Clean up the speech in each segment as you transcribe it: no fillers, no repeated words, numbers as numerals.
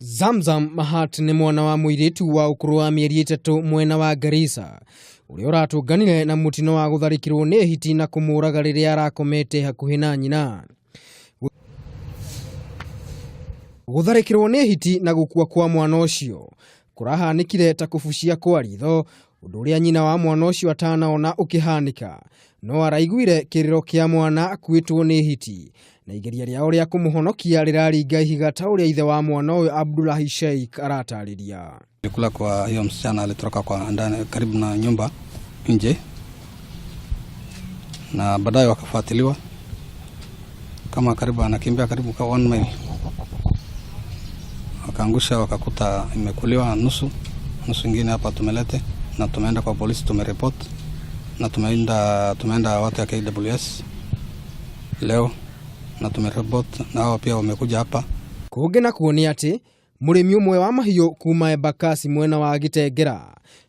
Zamzam Mahat nĩ mwana wa mũirĩtu wa ũkũrũ wa mĩeri 3 mwena wa Garissa ũrĩa ũratũnganire na mũtino wa gũtharĩkĩrwo nĩ hiti na kũmũraga rĩrĩa arakomete hakuhĩ na nyina. Gũtharĩkĩrwo nĩ hiti na gũkua kwa mwana ũcio kũrahanĩkire ta kũbucia kwa ritho, ũndũ ũrĩa nyina wa mwana ũcio atanaona ũkĩhanĩka, no araiguire kĩrĩro kĩa mwana akuĩtwo nĩ hiti na igeria rĩao rĩa kũmũhonokia rĩraringa ihiga ta ũrĩa ithe wa mwana ũyũ Abdullahi Sheikh aratarĩria. Kula kwa hiyo msichana alitoroka kwa ndani karibu na nyumba nje, na baadaye wakafuatiliwa kama karibu anakimbia karibu kwa 1 mile, wakaangusha wakakuta imekuliwa nusu, nusu ingine hapa tumelete, na tumeenda kwa polisi tumereport, na tumeenda watu ya KWS leo na tumereport, na hao pia wamekuja hapa. Kũngĩ na kuo nĩ atĩ mũrĩmi ũmwe wa mahiũ kuma Embakasi mwena wa Gĩtengera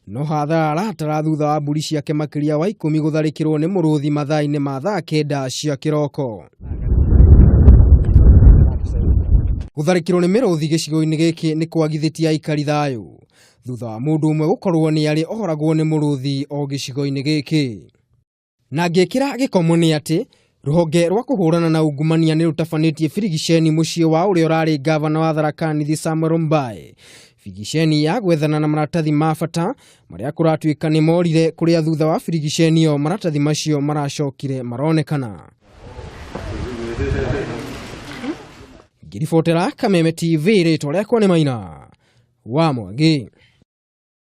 no hathara aratara thutha wa mbũri ciake makĩria wa 10 gũtharĩkĩrwo nĩ mũrũthi mathaa-inĩ ma thaa 9 cia kĩroko. Gũtharĩkĩrwo nĩ mĩrũthi gĩcigo-inĩ gĩkĩ nĩ kwagithĩtie aikari thayũ thutha wa mũndũ ũmwe gũkorwo nĩ arĩ ohoragwo nĩ mũrũthi o gĩcigo-inĩ gĩkĩ. Na ngĩkĩra gĩkomo nĩ atĩ rũhonge rwa kũhũrana na ungumania nĩ rũtabanĩtie birigiceni mũciĩ wa ũrĩa ũrarĩ gavana wa Tharaka Nithi Samuel Mbae. Birigiceni ya gwethana na maratathi ma bata marĩa kũratuĩka nĩ morire kũrĩa thutha wa birigiceni ĩyo maratathi macio maracokire maronekana. Ngĩribotera Kameme TV, rĩtwa rĩakwa nĩ Maina wa Mwangi.